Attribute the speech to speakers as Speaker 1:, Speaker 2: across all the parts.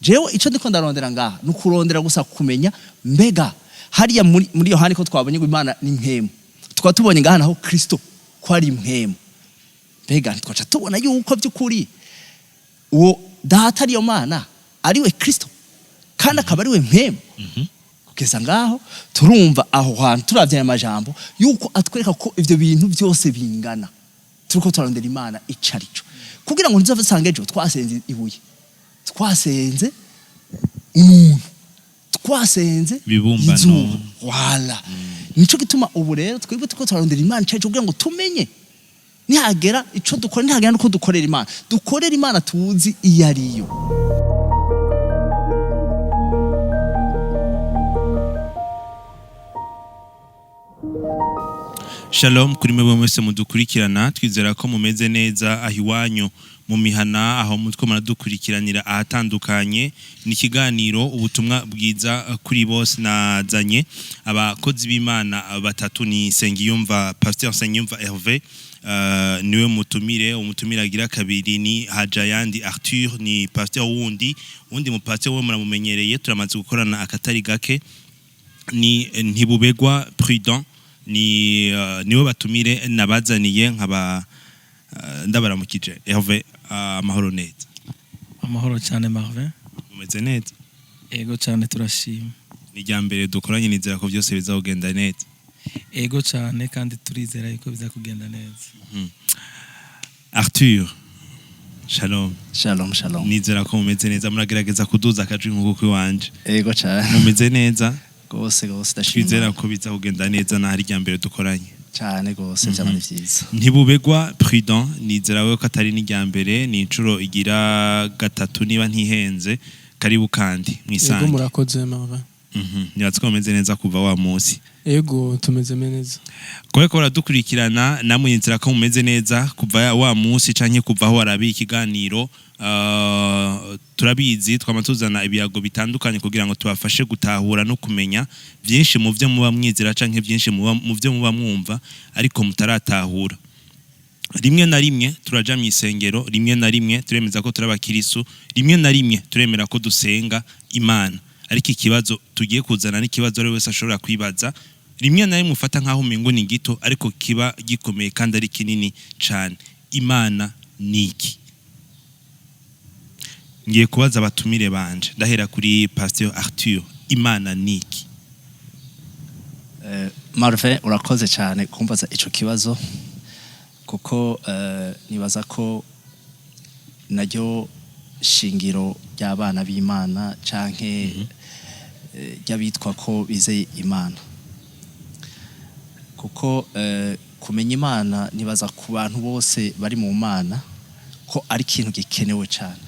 Speaker 1: Jewe ico ndiko ndarondera ngaha ni ukurondera gusa kumenya mbega hariya muri Yohani ko twabonye ngo Imana ni mpwemu, tukaba tubonye ngaha naho Kristo ko ari mpwemu, mbega ntitwaca tubona yuko by'ukuri uwo Data ariyo Mana ariwe Kristo kandi akaba ariwe mpwemu? Kugeza ngaho turumva aho hantu turavye aya majambo yuko atwereka ko ivyo bintu byose bingana. Turiko turarondera Imana ico arico kugira ngo ntizove ejo twasenze ibuye, twasenze umuntu, twasenze
Speaker 2: Ibibumbano.
Speaker 1: izuba. Wala nico gituma ubu rero twebwe turiko turarondera Imana ico arico kugira ngo tumenye nihagera ico dukora, nihagera nuko dukorera Imana, dukorera Imana tuzi iyo ariyo.
Speaker 2: Shalom kuri mwebwe mwese mudukurikirana, twizera ko mumeze neza aho iwanyu mu mihana, aho mutwe muradukurikiranira ahatandukanye. Ni ikiganiro Ubutumwa Bwiza Kuri Bose. Nazanye abakozi b'Imana batatu, ni Sengiyumva, Pasteur Sengiyumva Hervé, niwe mutumire. Umutumire agira kabiri ni Hajayandi Arthur, ni pasteur wundi mu pasteur we muramumenyereye, turamaze gukorana akatari gake. Ni Ntibubegwa Prudent, ni niwe batumire nabazaniye. Nkaba ndabaramukije. Hervé, amahoro neza?
Speaker 3: Amahoro cyane, Marvin.
Speaker 2: Mumeze neza?
Speaker 3: Ego cyane, turashima.
Speaker 2: Ni irya mbere dukoranye, nizera ko byose bizagenda neza.
Speaker 3: Ego cyane, kandi turizera yuko biza kugenda neza.
Speaker 2: Arthur, shalom.
Speaker 1: Shalom, shalom.
Speaker 2: Nizera ko mumeze neza, muragerageza kuduza akajwi nk'uko iwanje.
Speaker 1: Ego cyane.
Speaker 2: Mumeze neza?
Speaker 1: Gose gose, ndashima.
Speaker 2: Twizera ko biza kugenda neza n'ahari irya mbere dukoranye.
Speaker 1: Cyane gose, byaba ari vyiza.
Speaker 2: Ntibubegwa Prudent, nizera we ko atari n'irya mbere, ni inshuro igira gatatu niba ntihenze. Karibu kandi
Speaker 4: Ego.
Speaker 2: mwisange.
Speaker 4: Murakoze, Marvin.
Speaker 2: Nibatse ko mumeze neza kuva wa munsi.
Speaker 4: Ego, tumeze neza.
Speaker 2: Kubera ko baradukurikirana, namwe nizera ko mumeze neza kuva wa munsi canke kuva aho warabiye ikiganiro. Turabizi twama tuzana ibiyago bitandukanye kugira ngo tubafashe gutahura no kumenya byinshi mu byo muba mwizera canke byinshi mu byo muba mwumva ariko mutaratahura. Rimwe na rimwe turaja mu isengero, rimwe na rimwe turemeza ko turi abakirisu, rimwe na rimwe turemera ko dusenga Imana, ariko ikibazo tugiye kuzana n'ikibazo ari wese ashobora kwibaza rimwe na rimwe, ufata nk'aho umengo ni gito ariko kiba gikomeye kandi ari kinini cane: Imana ni iki? Ngiye kubaza abatumire banje, ndahera kuri Pasteur Arthur. Imana ni iki?
Speaker 1: Marvin, urakoze cyane kumbaza ico kibazo, kuko nibaza ko naryo shingiro ry'abana b'Imana canke ry'abitwa ko bizeye Imana, kuko kumenya Imana nibaza ku bantu bose bari mu Mana ko ari ikintu gikenewe cyane,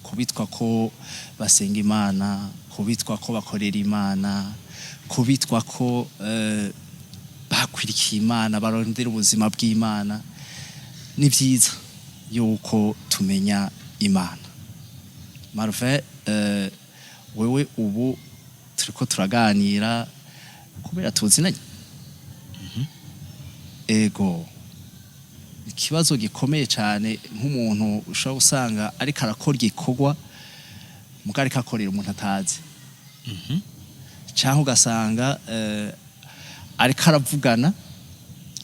Speaker 1: kubitwa ko basenga Imana, kubitwa ko bakorera Imana, kubitwa ko bakwirikiye Imana, barondera ubuzima bw'Imana. Ni byiza yuko tumenya Imana. Marvin, wewe ubu turiko turaganira kubera tuzinanye. Ego, ikibazo gikomeye cyane nk'umuntu ushobora gusanga ariko arakora igikorwa mugari akorera umuntu atazi, cyangwa ugasanga ariko aravugana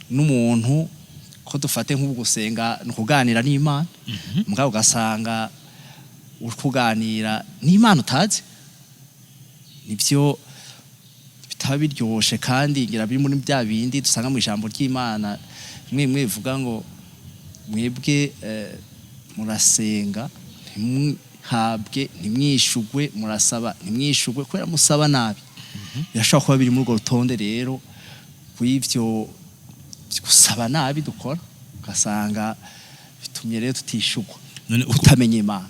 Speaker 1: n'umuntu, ko dufate nk'ubu gusenga ni ukuganira n'Imana, mugabo ugasanga uri kuganira n'Imana utazi, nibyo bitaba biryoshe. Kandi ngira biri muri bya bindi dusanga mu ijambo ry'Imana mwe bivuga ngo mwebwe murasenga ntimuhabwe, ntimwishugwe, murasaba ntimwishugwe kubera musaba nabi. Birashobora kuba biri muri urwo rutonde rero rw'ivyo gusaba nabi dukora, ugasanga bitumye rero tutishugwa.
Speaker 2: None
Speaker 1: kutamenya Imana.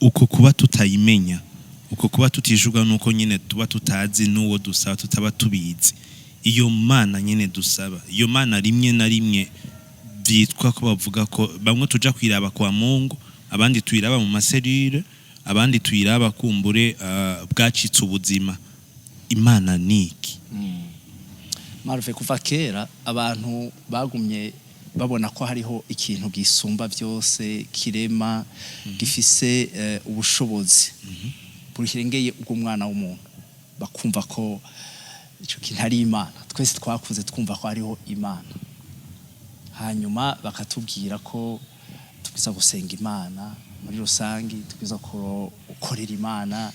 Speaker 2: Uko kuba tutayimenya, uko kuba tutishurwa, nuko nyine tuba tutazi n'uwo dusaba, tutaba tubizi iyo Mana nyine dusaba. Iyo Mana rimwe na rimwe byitwa ko bavuga ko bamwe tuja kwiraba kwa Mungu, abandi tuyiraba mu maserire, abandi tuyiraba kumbure bwacitse ubuzima. Imana ni iki?
Speaker 1: Marve, kuva kera abantu bagumye Babona ko hariho ikintu gisumba byose, kirema, gifise ubushobozi burengeye ubw'umwana w'umuntu, bakumva ko icyo kintu ari Imana. Twese twakuze twumva ko hariho Imana, hanyuma bakatubwira ko tubwiza gusenga Imana muri rusangi, tubwiza gukorera Imana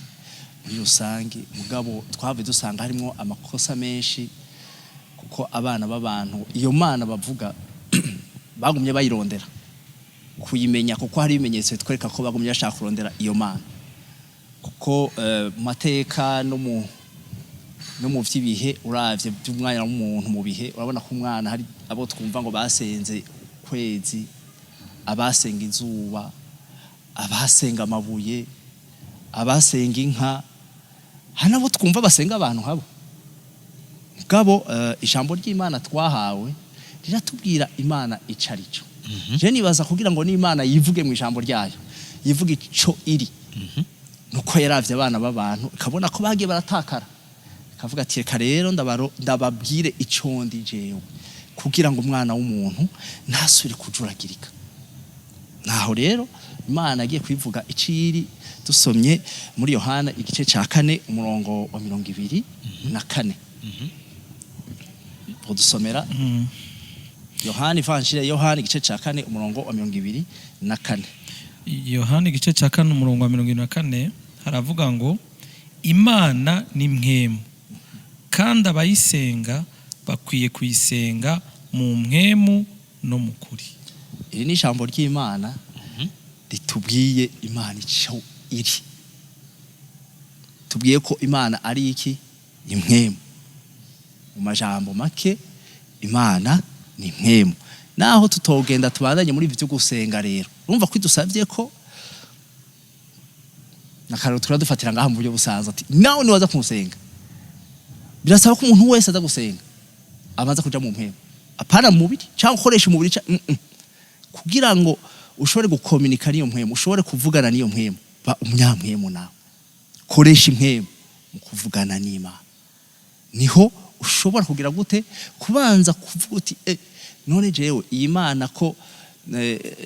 Speaker 1: muri rusangi. Mugabo twavuye dusanga harimo amakosa menshi, kuko abana b'abantu iyo Mana bavuga bagumye bayirondera kuyimenya, kuko hari ibimenyetso bitwereka ko bagumye bashaka kurondera iyo Mana, kuko mu mateka no mu vy'ibihe, uravye by'umwanya w'umuntu mu bihe, urabona ko umwana hari abo twumva ngo basenze kwezi, abasenga izuba, abasenga amabuye, abasenga inka, hari nabo twumva basenga abantu nkabo. Mugabo ijambo ry'Imana twahawe riratubwira Imana ico ari cyo. Je nibaza kugira ngo n'Imana yivuge mu ijambo ryayo, yivuge ico iri, nuko yaravye abana b'abantu ikabona ko bagiye baratakara, ikavuga ati: "Reka rero ndababwire ico ndi jewe, kugira ngo umwana w'umuntu ntasubire kujuragirika." Naho rero Imana agiye kwivuga iciri, dusomye muri Yohana igice ca 4, umurongo wa 24, udusomera Yohana, Ivanjiri ya Yohana, igice ca 4, umurongo wa 24.
Speaker 3: Yohana igice cya 4, umurongo wa 24, haravuga ngo: "Imana ni mpwemu, kandi abayisenga bakwiye kuyisenga mu mpwemu no mu kuri."
Speaker 1: Iri ni ijambo ry'Imana ritubwiye Imana ico iri. Tubwiye ko Imana ari iki? Impwemu. Mu majambo make, Imana ni impwemu. Naho tutogenda tubandanye muri ibi byo gusenga rero, urumva ko idusabye ko nakarero turadufatira ngaha mu buryo busanzwe, ati nawe niwaza kumusenga, birasaba ko umuntu wese aza gusenga abanza kuja mu mpwemu, apana mu mubiri cyangwa ukoresha umubiri kugira ngo ushobore gukominika n'iyo mpwemu, ushobore kuvugana n'iyo mpwemu. Ba umunyamwemu nawe, koresha impwemu mu kuvugana n'Imana. Niho ushobora kugira gute? Kubanza kuvuga uti: "None jewe iyi Mana ko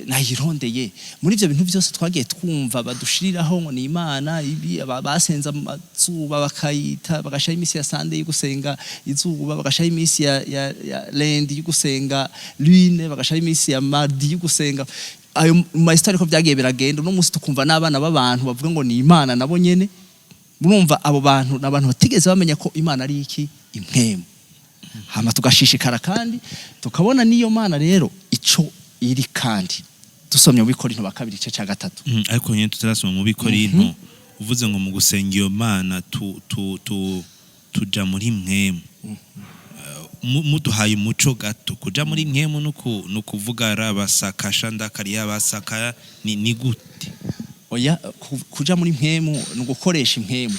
Speaker 1: nayirondeye muri ibyo bintu byose twagiye twumva badushiriraho ngo ni Imana ibi, basenze amazuba, bakayita, bagashiraho iminsi ya Sunday yo gusenga izuba, bagashiraho iminsi ya lundi yo gusenga lune, bagashiraho iminsi ya mardi yo gusenga." Ayo ma histoires ko byagiye biragenda, uno munsi tukumva n'abana b'abantu bavuga ngo ni Imana nabo nyene. Murumva abo bantu ni abantu batigeze bamenya ko Imana ari iki? Impwemu. Hama tugashishikara kandi tukabona n'iyo Mana rero ico iri, kandi dusomye mu Bikorinto ba kabiri, igice cya 3.
Speaker 2: Ariko nyine tutarasoma mu Bikorinto, uvuze ngo mu gusenga iyo Mana tu tu tu tuja muri mpwemu. Muduhaye umuco gato, kuja muri mpwemu nukuvuga rabasaka ndakariya basaka ni gute?
Speaker 1: Oya, kuja muri mpwemu ni ugukoresha impwemu.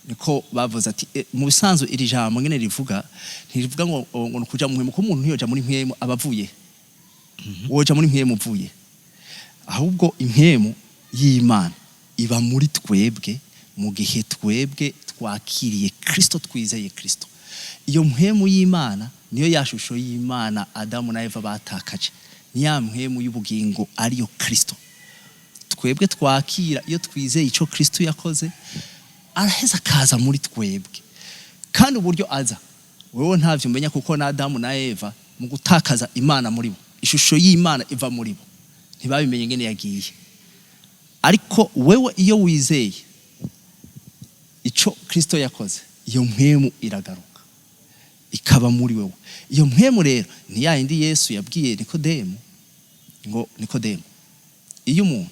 Speaker 1: Niko bavuze ati mu bisanzwe iri jambo ngene rivuga, ntirivuga ngo ni ukuja mu mpwemu, kuko umuntu ntiyoja muri mpwemu aba avuye. Woja muri mpwemu uvuye? Ahubwo impwemu y'Imana iba muri twebwe mu gihe twebwe twakiriye Kristo, twizeye Kristo. Iyo mpwemu y'Imana niyo ya shusho y'Imana Adamu na Eva batakaje, ni ya mpwemu y'ubugingo, ariyo Kristo. Twebwe twakira iyo twizeye icyo Kristo yakoze, araheza akaza muri twebwe. Kandi uburyo aza wewe ntavyo umenya, kuko na Adamu na Eva mu gutakaza Imana muri bo, ishusho y'Imana iva muri bo, ntibabimenye ngene yagiye. Ariko wewe iyo wizeye ico Kristo yakoze, iyo mpwemu iragaruka ikaba muri wewe. Iyo mpwemu rero ni ya yindi Yesu yabwiye Nikodemu ngo: "Nikodemu, iyo umuntu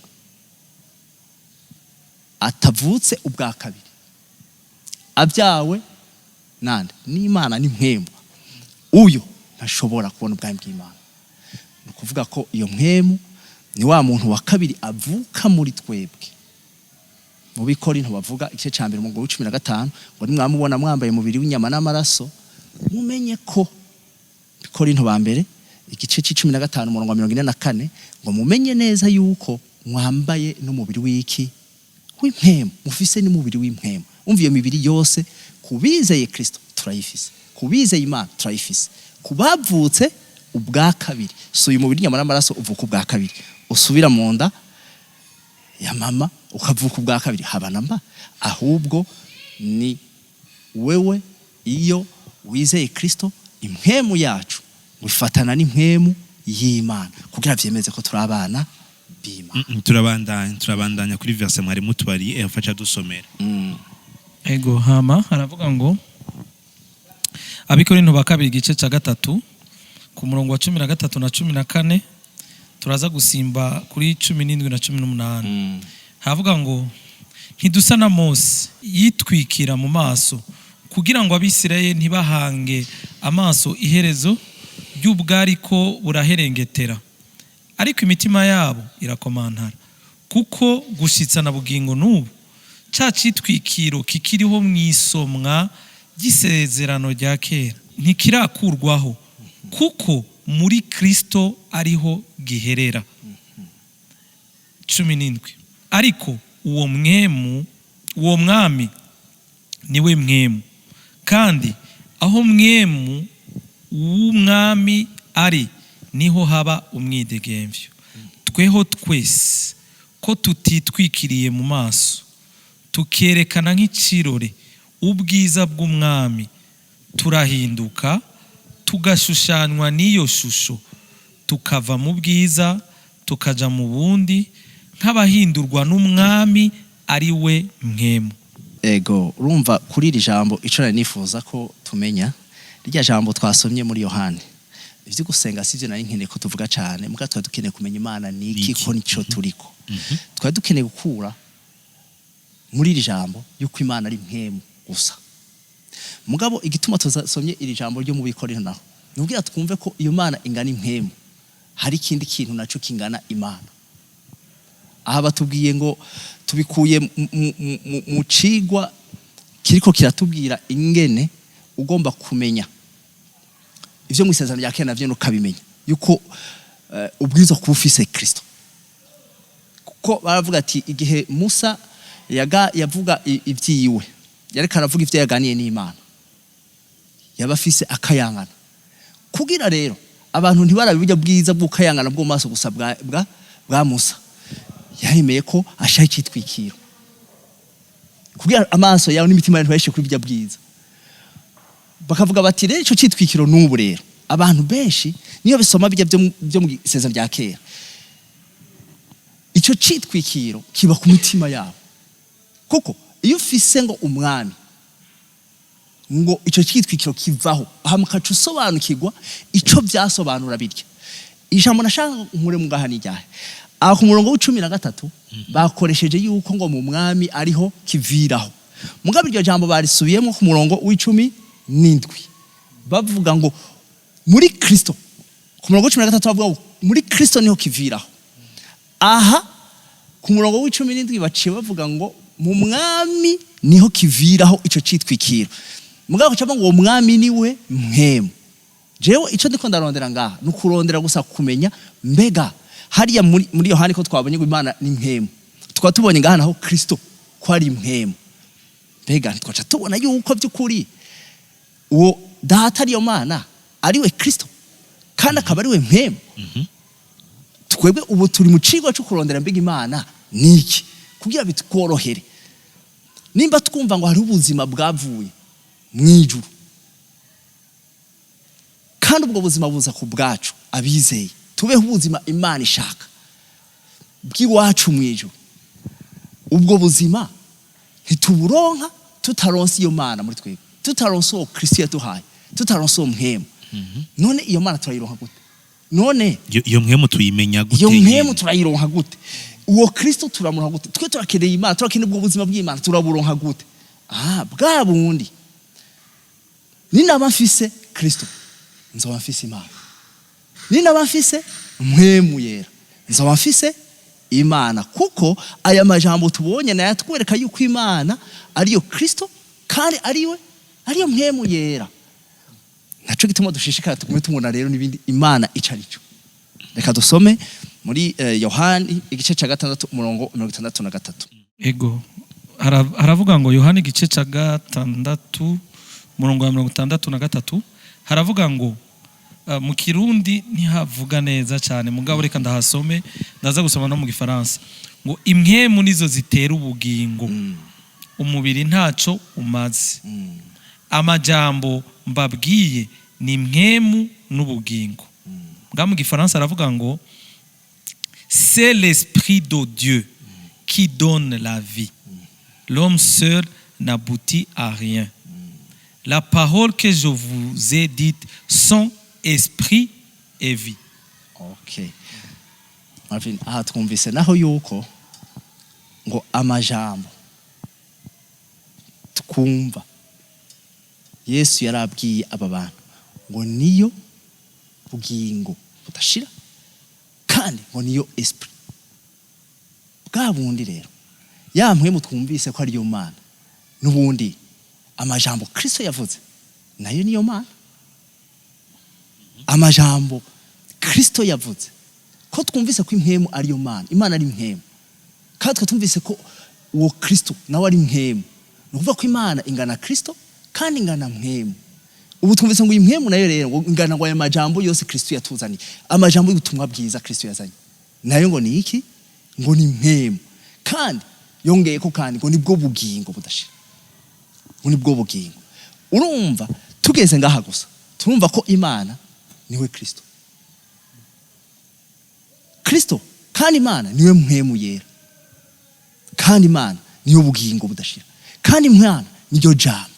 Speaker 1: atavutse ubwa kabiri, abyawe nande? N'Imana, n'impwemu, uyo ntashobora kubona ubwami bw'Imana." Ni ukuvuga ko iyo mpwemu ni wa muntu wa kabiri avuka muri twebwe. Mu Bikorinto bavuga igice cya 1, umurongo wa 15, ngo: "Nimwamubona mwambaye umubiri w'inyama n'amaraso, mumenye ko." Bikorinto ba mbere igice ca 15, umurongo wa 44, ngo: "Mumenye neza yuko mwambaye n'umubiri w'iki? W'impwemu, mufise n'umubiri w'impwemu." Umva, iyo mibiri yose kubizeye Kristo turayifise, kubizeye Imana turayifise, kubavutse ubwa kabiri. Ubwa kabiri si uyu mubiri, inyama n'amaraso uvuka ubwa kabiri, usubira mu nda ya mama ukavuka ubwa kabiri, haba na mba. Ahubwo ni wewe iyo wizeye Kristo, impwemu yacu wifatana n'impwemu y'Imana kugira vyemeze ko turi abana b'Imana.
Speaker 2: Turabandanya kuri verset mwari mutubariye, afasha dusomera.
Speaker 3: Ego, hama haravuga ngo Abikorinto ba kabiri igice cya 3 ku murongo wa 13 na 14, turaza gusimba kuri 17 na 18. Havuga ngo ntidusa na Mose yitwikira mu maso kugira ngo Abisirayeli ntibahange amaso iherezo ry'ubwariko buraherengetera, ariko imitima yabo irakomantara, kuko gushitsa na bugingo n'ubu ca citwikiro kikiriho mu isomwa ry'isezerano rya kera, ntikirakurwaho, kuko muri Kristo ariho giherera. 17, ariko uwo mwemu, uwo mwami niwe mwemu, kandi aho mwemu w'umwami ari niho haba umwidegemvyo. Tweho twese ko tutitwikiriye mu maso, tukerekana nk'icirore ubwiza bw'umwami, turahinduka tugashushanywa n'iyo shusho, tukava mu bwiza tukaja mu bundi, nk'abahindurwa n'umwami ari we mwemu.
Speaker 1: Ego, urumva kuri iri jambo ico nari nifuza ko tumenya, rya jambo twasomye muri Yohani, ivyo gusenga sivyo nari nkeneye ko tuvuga cane, muga twari dukeneye kumenya Imana ni iki,
Speaker 2: Niki.
Speaker 1: ko nico turiko. Twari dukeneye gukura muri iri jambo yuko Imana ari mpwemu gusa. Mugabo igituma tuzasomye iri jambo ryo mu Bikorinto naho nubwira twumve ko iyo Mana ingana impwemu, hari ikindi kintu naco kingana Imana. Aha batubwiye ngo tubikuye mu cigwa kiriko kiratubwira ingene ugomba kumenya ivyo mu isezerano rya kera navyo ukabimenya yuko ubwirizwa kuba ufise Kristo, kuko baravuga ati igihe Musa yavuga ivyiwe, yariko aravuga ivyo yaganiye n'Imana, yaba afise akayangana. Kugira rero abantu ntibarabe uburyo bwiza bw'ukayangana bwo mu maso gusa bwa Musa, yaremeye ko ashaka icitwikiro kugira amaso yawe n'imitima yawe ntibaheshe kuri burya bwiza. Bakavuga bati rero ico citwikiro n'ubu rero abantu benshi niyo bisoma bijya byo mu isezerano rya kera, ico citwikiro kiba ku mitima yabo, kuko iyo ufise ngo umwami, ngo ico citwikiro kivaho, hama ukaca usobanukirwa ico vyasobanura. Birya ijambo nashaka nkure mu ngaha ni ryahe? Aho ku murongo w'13 bakoresheje yuko ngo mu mwami ariho kiviraho, mugabo iryo jambo barisubiyemo ku murongo w'17, bavuga ngo muri Kristo. Ku murongo w'13 bavuga ngo muri Kristo niho kiviraho. Aha ku murongo w'17 baciye bavuga ngo mu mwami niho kiviraho ico citwikiro, mugabo cyangwa ngo uwo mwami niwe mpwemu. Jewe ico ndiko ndarondera ngaha ni ukurondera gusa kumenya mbega hariya muri Yohani ko twabonye ngo Imana ni mpwemu, tukaba tubonye ngaha naho Kristo ko ari mpwemu, mbega ntitwaca tubona yuko by'ukuri uwo Data ariyo Mana, ariwe Kristo, kandi akaba ariwe mpwemu? Twebwe ubu turi mu cigwa cyo kurondera mbega Imana niki, kugira bitworohere. Nimba twumva ngo hariho ubuzima bwavuye mu ijuru, kandi ubwo buzima buza ku bwacu abizeye, tubeho ubuzima Imana ishaka bw'iwacu mu ijuru, ubwo buzima ntituburonka tutaronse iyo Mana muri twebwe, tutaronse uwo Kristo yaduhaye, tutaronse uwo mpwemu. None iyo Mana turayironka gute none?
Speaker 2: Iyo mpwemu tuyimenya gute
Speaker 1: Iyo mpwemu
Speaker 2: nyene?
Speaker 1: turayironka gute? Uwo Kristo turamuronka gute? Twe turakeneye Imana, turakeneye ubwo buzima bw'Imana, turaburonka gute? Ah, bwa bundi ninaba mfise Kristo nzoba mfise Imana, ninaba mfise mpwemu yera nzoba mfise Imana, kuko aya majambo tubonye nayo atwereka yuko Imana ariyo Kristo kandi ariwe ariyo mpwemu yera. Naco gituma dushishikara tugume tubona rero n'ibindi Imana ico arico. Reka dusome muri Yohani igice ca 6 umurongo 63.
Speaker 3: Ego. Haravuga ngo Yohani igice cya 6 umurongo wa 63, haravuga ngo Mu Kirundi ntihavuga neza cyane, mugabo reka ndahasome, ndaza gusoma no mu Gifaransa, ngo impwemu nizo zitera ubugingo, umubiri ntaco umaze. Amajambo mbabwiye ni impwemu n'ubugingo. Bwa mu Gifaransa aravuga ngo: "C'est l'esprit de Dieu qui donne la vie. L'homme seul n'aboutit à rien. La parole que je vous ai dite sont esprit et vie."
Speaker 1: Okay. Marvin, aha twumvise naho yuko ngo amajambo twumva Yesu yarabwiye aba bantu ngo niyo bugingo budashira, kandi ngo niyo esprit. Bwa bundi rero ya mpwemu twumvise ko ariyo Mana, n'ubundi amajambo Kristo yavuze nayo niyo Mana. Amajambo Kristo yavuze, ko twumvise ko impwemu ariyo Mana, Imana ari impwemu, kandi twe twumvise ko uwo Kristo nawe ari impwemu, ni ukuvuga ko Imana ingana Kristo kandi ingana mpwemu. Ubu twumvise ngo iyi mpwemu nayo rero ngo ingana, ngo ayo majambo yose Kristo yatuzaniye, amajambo y'ubutumwa bwiza Kristo yazanye, nayo ngo ni iki? Ngo ni mpwemu, kandi yongeye ko kandi ngo nibwo bugingo budashira, ngo nibwo bugingo. Urumva tugeze ngaha gusa turumva ko Imana niwe Kristo, Kristo kandi Imana niwe mpwemu yera, kandi Imana niyo bugingo budashira, kandi Imana niyo jambo.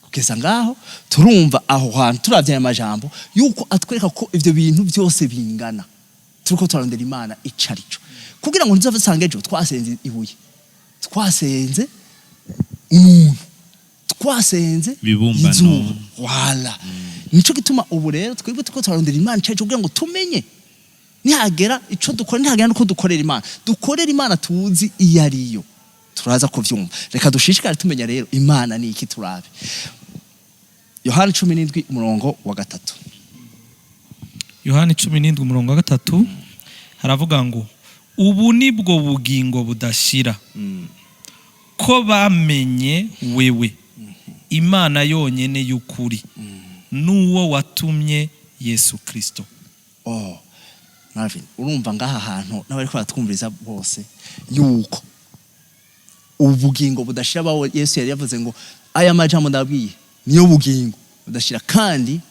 Speaker 1: Kugeza ngaho turumva aho hantu turavye aya majambo yuko atwereka ko ivyo bintu byose bingana. Turiko turarondera Imana ico arico, kugira ngo ntizave ejo twasenze ibuye, twasenze umuntu, twasenze
Speaker 2: Ibibumbano.
Speaker 1: izuba. Wala nico gituma ubu rero twebwe turiko turarondera Imana ico arico, kugira ngo tumenye nihagera ico dukora, nihagera nuko dukorera Imana, dukorera Imana tuzi iyo ariyo. Turaza kuvyumva. Reka dushishikare tumenya rero Imana ni iki. Turabe Yohana 17 umurongo wa 3.
Speaker 3: Yohani 17 umurongo wa 3 haravuga ngo: "Ubu ni bwo bugingo budashira, ko bamenye wewe Imana yonyine y'ukuri, n'uwo watumye Yesu Kristo."
Speaker 1: Oh, Marvin, urumva ngaha hantu n'abariko baratwumviriza bose yuko ubugingo budashira bawo Yesu yari yavuze ngo aya majambo ndabwiye niyo bugingo budashira kandi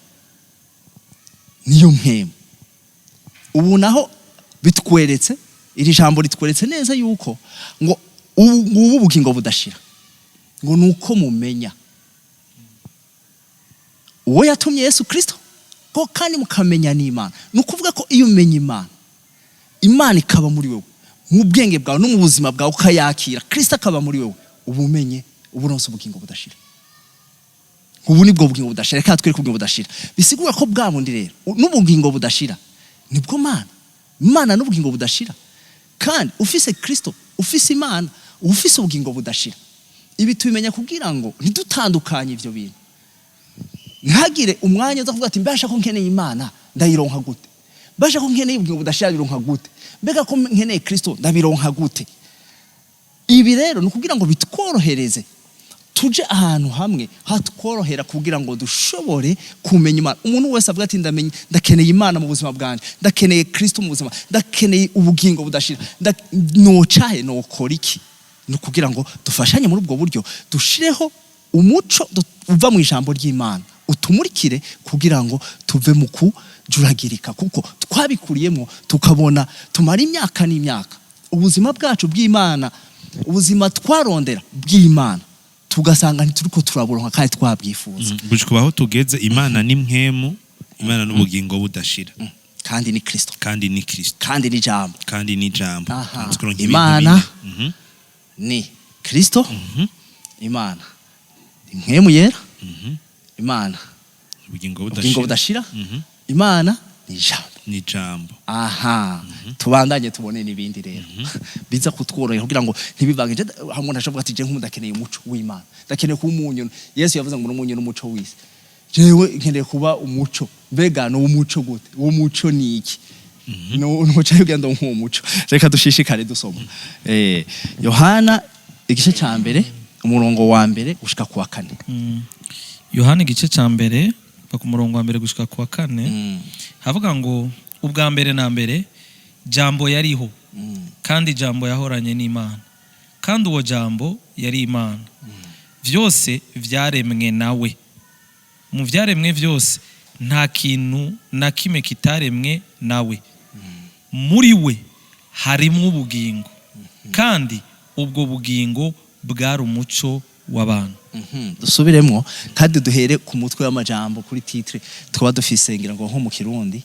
Speaker 1: niyo mpemu. Ubu naho bitweretse, iri jambo ritweretse neza yuko ngo ubu ngubu bugingo budashira ngo nuko mumenya uwo yatumye Yesu Kristo, ko kandi mukamenya n'Imana. Ni ukuvuga ko iyo umenya Imana, Imana ikaba muri wewe, mu bwenge bwawe no mu buzima bwawe, ukayakira, Kristo akaba muri wewe, uba umenye, uba uronse ubugingo budashira. Ubu nibwo bugingo budashira. Reka twereke ubugingo budashira. Bisigura ko bwa bundi rero n'ubugingo budashira nibwo Mana, Imana n'ubugingo budashira, kandi ufise Kristo, ufise Imana, ufise ubugingo budashira. Ibi tubimenya kugira ngo ntidutandukanye ivyo bintu, ntihagire umwanya uza kuvuga ati: "Mbasha ko nkeneye Imana ndayironka gute? Mbasha ko nkeneye ubugingo budashira ndabironka gute? Mbega ko nkeneye Kristo ndabironka gute?" Ibi rero ni ukugira ngo bitworohereze, tuje ahantu hamwe hatworohera kugira ngo dushobore kumenya Imana. Umuntu wese avuga ati: "Ndamenye, ndakeneye Imana mu buzima bwanjye, ndakeneye Kristo mu buzima, ndakeneye ubugingo budashira, nocahe, nokora iki?" Ni ukugira ngo dufashanye muri ubwo buryo, dushireho umuco uva mu ijambo ry'Imana utumurikire, kugira ngo tuve mu kujuragirika, kuko twabikuriyemo tukabona tumara imyaka n'imyaka ubuzima bwacu bw'Imana, ubuzima twarondera bw'Imana, tugasanga ntituriko turaburonka kandi twabwifuza.
Speaker 2: Gushika aho tugeze, Imana ni mpwemu, Imana n'ubugingo budashira.
Speaker 1: Kandi ni Kristo.
Speaker 2: Kandi ni Kristo.
Speaker 1: Kandi ni Jambo.
Speaker 2: Kandi ni Ijambo.
Speaker 1: Aha.
Speaker 2: Turonka ibintu
Speaker 1: Imana
Speaker 2: bine.
Speaker 1: Ni Kristo, Imana ni mpwemu yera, Imana
Speaker 2: ubugingo
Speaker 1: ubugingo
Speaker 2: budashira.
Speaker 1: budashira, Imana ni Ijambo.
Speaker 2: Ni Ijambo.
Speaker 1: Aha tubandanye tubone n'ibindi rero biza kutworohera kugira ngo ntibivange. Je hamwe ntashobora ati: "Je nk'umuntu ndakeneye umuco w'Imana, ndakeneye kuba umunyu." Yesu yavuze ngo umunyu n'umuco w'isi. Jewe nkeneye kuba umuco, mbega ni umuco gute? Uwo muco ni iki? No umuco ugenda nk'uwo muco. Reka dushishikare dusoma Yohana igice cya mbere umurongo wa 1 gushika ku wa 4.
Speaker 3: Yohana igice cya 1. Kuva ku murongo wa mbere gushika ku wa kane, havuga ngo ubwa mbere na mbere jambo yariho, kandi jambo yahoranye n'Imana, kandi uwo jambo yari Imana. Byose byaremwe nawe, mu byaremwe byose nta kintu na kimwe kitaremwe nawe. Muri we harimo ubugingo, kandi ubwo bugingo bwari umuco w'abantu.
Speaker 1: Dusubiremo kandi duhere ku mutwe w'amajambo, kuri titre twaba dufise. Ngira ngo nko mu Kirundi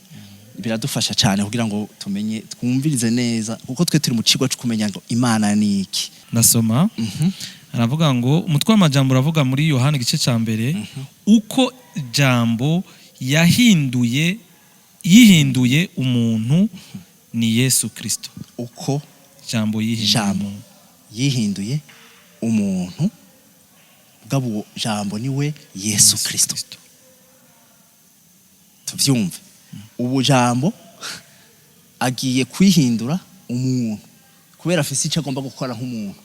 Speaker 1: biradufasha cyane kugira ngo tumenye, twumvirize neza, kuko twe turi mu kigo cyo kumenya ngo Imana ni iki.
Speaker 3: Ndasoma. Aravuga ngo umutwe w'amajambo uravuga muri Yohana igice cya mbere, uko jambo yahinduye yihinduye umuntu ni Yesu Kristo.
Speaker 1: Uko
Speaker 3: jambo yihinduye
Speaker 1: Jambo.
Speaker 3: umuntu.
Speaker 1: Yihinduye umuntu, bwabo uwo jambo niwe Yesu Kristo. Tuvyumve, ubu jambo agiye kwihindura umuntu kubera afise icyo agomba gukora nk'umuntu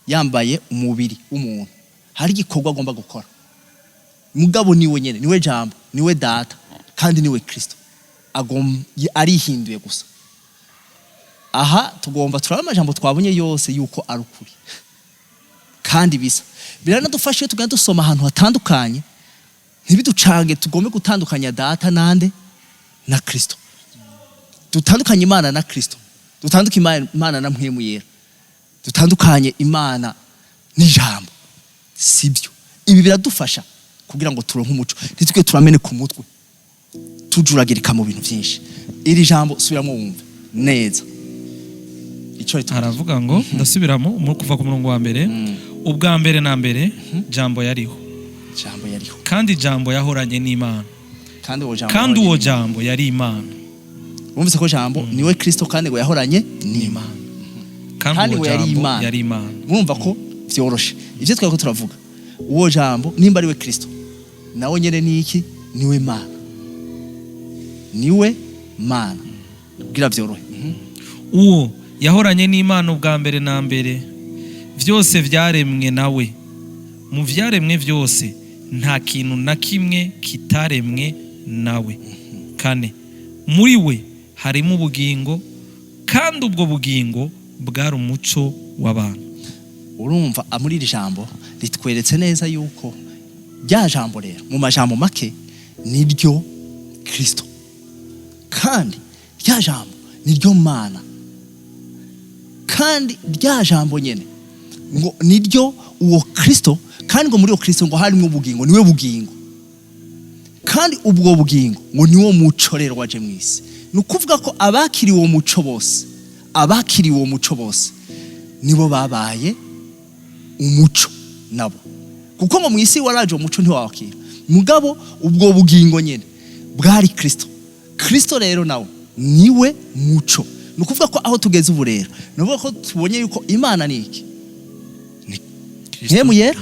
Speaker 1: yambaye umubiri w'umuntu. Hari igikorwa agomba gukora, mugabo niwe nyene, niwe jambo, niwe Data kandi niwe Kristo. Arihinduye gusa. Aha tugomba turabe amajambo twabonye yose yuko ari ukuri kandi bisa. Biranadufasha iyo tugenda dusoma ahantu hatandukanye, ntibiducange, tugombe gutandukanya Data nande na Kristo, dutandukanye Imana na Kristo, dutandukanye Imana na Mpwemu Yera, dutandukanye Imana n'ijambo. Sibyo? Ibi biradufasha kugira ngo turonke umuco, ntitwe turameneka umutwe tujuragirika mu bintu byinshi. Iri jambo subiramo wumve neza icyo ritubwira.
Speaker 3: Aravuga ngo, ndasubiramo kuva ku murongo wa mbere: ubwa mbere na mbere jambo yariho,
Speaker 1: Jambo yariho,
Speaker 3: kandi jambo yahoranye n'Imana,
Speaker 1: kandi uwo jambo
Speaker 3: kandi uwo
Speaker 1: yahoranye.
Speaker 3: jambo yari Imana.
Speaker 1: Wumvise ko jambo niwe Kristo, kandi ngo yahoranye n'Imana,
Speaker 3: kandi
Speaker 1: kandi
Speaker 3: uwo
Speaker 1: ngo yari
Speaker 3: jambo
Speaker 1: Imana.
Speaker 3: yari Imana.
Speaker 1: Murumva ko vyoroshe ivyo twari ko turavuga. Uwo jambo nimba ari we Kristo, nawe nyene ni iki? Niwe Mana, niwe Mana, kugira vyorohe.
Speaker 3: Uwo yahoranye n'Imana ubwa mbere na mbere. Byose byaremwe nawe, mu byaremwe byose nta kintu na kimwe kitaremwe nawe. Kane, muri we harimo ubugingo, kandi ubwo bugingo bwari umuco w'abantu.
Speaker 1: Urumva muri iri jambo ritweretse neza yuko rya jambo rero, mu majambo make, niryo Kristo, kandi rya jambo niryo Mana, kandi rya jambo nyene ngo niryo uwo Kristo, kandi ngo muri uwo Kristo ngo harimo ubugingo, niwe bugingo, kandi ubwo bugingo ngo niwo muco rero waje mu isi. Ni ukuvuga ko abakiriye uwo muco bose, abakiriye uwo muco bose nibo babaye umuco nabo, kuko ngo mu isi waraje uwo muco ntiwawakira. Mugabo ubwo bugingo nyene bwari Kristo. Kristo rero nawe niwe muco. Ni ukuvuga ko aho tugeze ubu rero, ni ukuvuga ko tubonye yuko Imana ni iki? Ni Mpwemu Yera.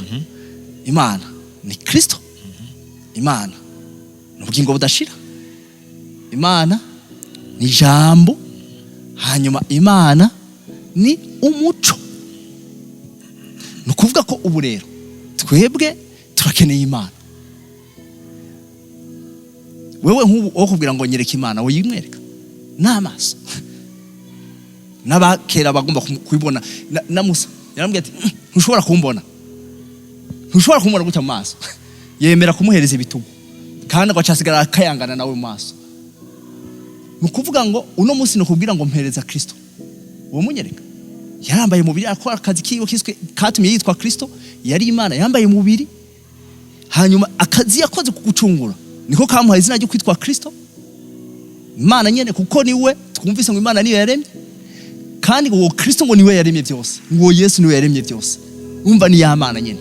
Speaker 1: Imana ni Kristo. Imana ni ubugingo budashira. Imana ni ijambo. Hanyuma Imana ni umuco. Ni ukuvuga ko ubu rero twebwe turakeneye Imana. Wewe nk'ubu wo kubwira ngo nyereka Imana, woyimwereka n'amaso? N'abakera bagomba kubibona. Na Musa yarambwiye ati: Ntushobora kumbona, ntushobora kumbona gutya mu maso." Yemera kumuhereza ibitugu, kandi agaca asigara akayangana nawe mu maso. Ni ukuvuga ngo uno munsi ni ukubwira ngo mpereza Kristo, uwo munyereka yarambaye umubiri akora akazi kiwe kiswe katumye yitwa Kristo. Yari Imana yambaye umubiri, hanyuma akazi yakoze kugucungura niko kamuhaye izina ryo kwitwa Kristo, Imana nyene, kuko niwe twumvise ngo Imana niyo yaremye, kandi ngo uwo Kristo ngo niwe yaremye byose, ngo uwo Yesu niwe yaremye byose. Umva, ni ya Mana nyene.